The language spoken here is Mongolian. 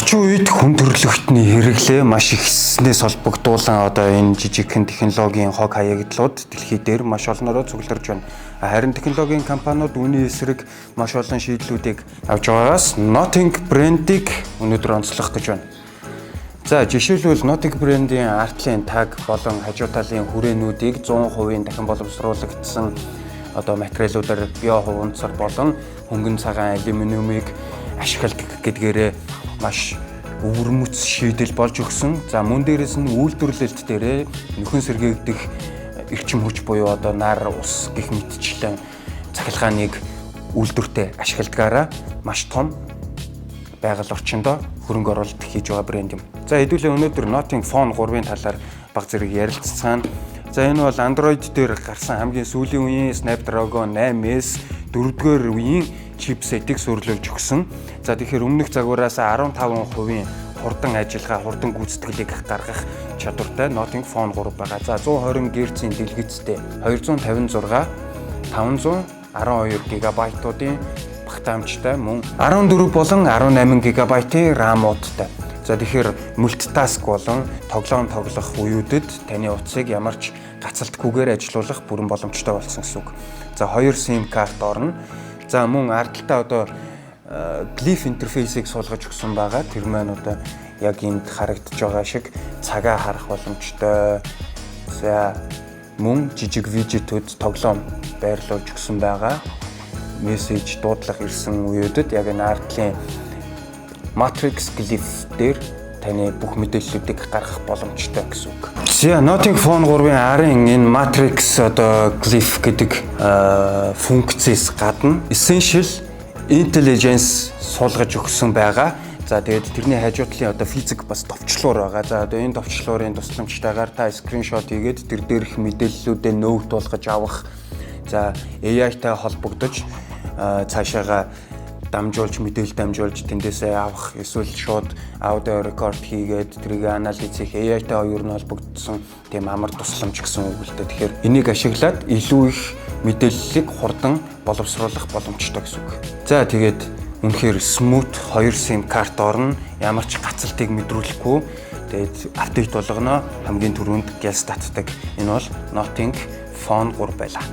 Орчин үед хүн төрөлхтний хэрэглээ маш ихснээс холбогдуулан одоо энэ жижигхэн технологийн хог хаягдлууд дэлхий дээр маш олноороо цугларж байна. Харин технологийн компаниуд үүний эсрэг маш олон шийдлүүдийг авч байгаагаас Nothing брендийг өнөөдөр онцлох гэж байна. За, жишээлбэл, Nothing брендийн ард талын таг болон хажуу талын хүрээнүүдийг 100% дахин боловсруулагдсан одоо материалуудаар, био хуванцар болон хөнгөн цагаан алюминиумыг ашигладаг гэдгээрээ маш өвөрмөц шийдэл болж өгсөн. За, мөн дээрээс нь үйлдвэрлэлт дээрээ нөхөн сэргээгдэх эрчим хүч буюу одоо нар, ус гэх мэтчлэн цахилгааныг үйлдвэртээ ашигладгаараа маш том байгаль орчиндөө хөрөнгө оруулалт хийж байгаа брэнд юм. За, хэдүүлээ өнөөдөр Nothing Phone 3-ын талаар бага зэрэг ярилццгаана. За, энэ бол Android дээр гарсан хамгийн сүүлийн үеийн Snapdragon 8S 4-р үеийн чипсетийг суурилуулж өгсөн. За, тэгэхээр өмнөх загвараас 15% хурдан ажиллагаа, хурдан гүйцэтгэлийг гаргах чадвартай Nothing Phone 3 байгаа. За, 120 Гц-ийн дэлгэцтэй, 256 512 гигабайтуудын багтаамжтай, мөн 14 болон 18 гигабайтын RAM-уудтай. За, тэгэхээр multitask болон тоглоом тоглох үеүүдэд таны утсыг ямар ч гацалтгүйгээр ажилуулах бүрэн боломжтой болсон гэсэн үг. За, хоёр SIM карт орно. За, мөн ард талдаа одоо glyph интерфейсийг суулгаж өгсөн байгаа. Тэр маань одоо яг энд харагдаж байгаа шиг цагаа харах боломжтой. За, мөн жижиг widget үүд, тоглоом байрлуулж өгсөн байгаа. Мессеж, дуудлага ирсэн үеүүдэд яг энэ ард талын Matrix Glyph дээр таны бүх мэдээллүүдийг гаргах боломжтой гэсэн үг. За, Nothing Phone 3-ын арын энэ Matrix одоо Glyph гэдэг функцээс гадна Essential Intelligence суулгаж өгсөн байгаа. За, тэгээд тэрний хажуу талын одоо физик бас товчлуур байгаа. За, одоо энэ товчлуурын тусламжтайгаар та screenshot хийгээд тэр дээрх мэдээллүүдээ note болгож авах. За, AI-тай холбогдож цаашаага дамжуулж, мэдээлэл дамжуулж тэндээсээ авах, эсвэл шууд аудио рекорд хийгээд тэрийг анализ хийх, AI-тай ер нь холбогдсон тийм амар тусламж гэсэн үг л дээ. Тэгэхээр энийг ашиглаад илүү их мэдээллийг хурдан боловсруулах боломжтой гэсэн үг. За, тэгээд үнэхээр smooth, 2 SIM карт орно. Ямар ч гацалтыг мэдрүүлэхгүй. Тэгээд update болгоно. Хамгийн түрүүнд гялс татдаг. Энэ бол Nothing Phone 3 байлаа.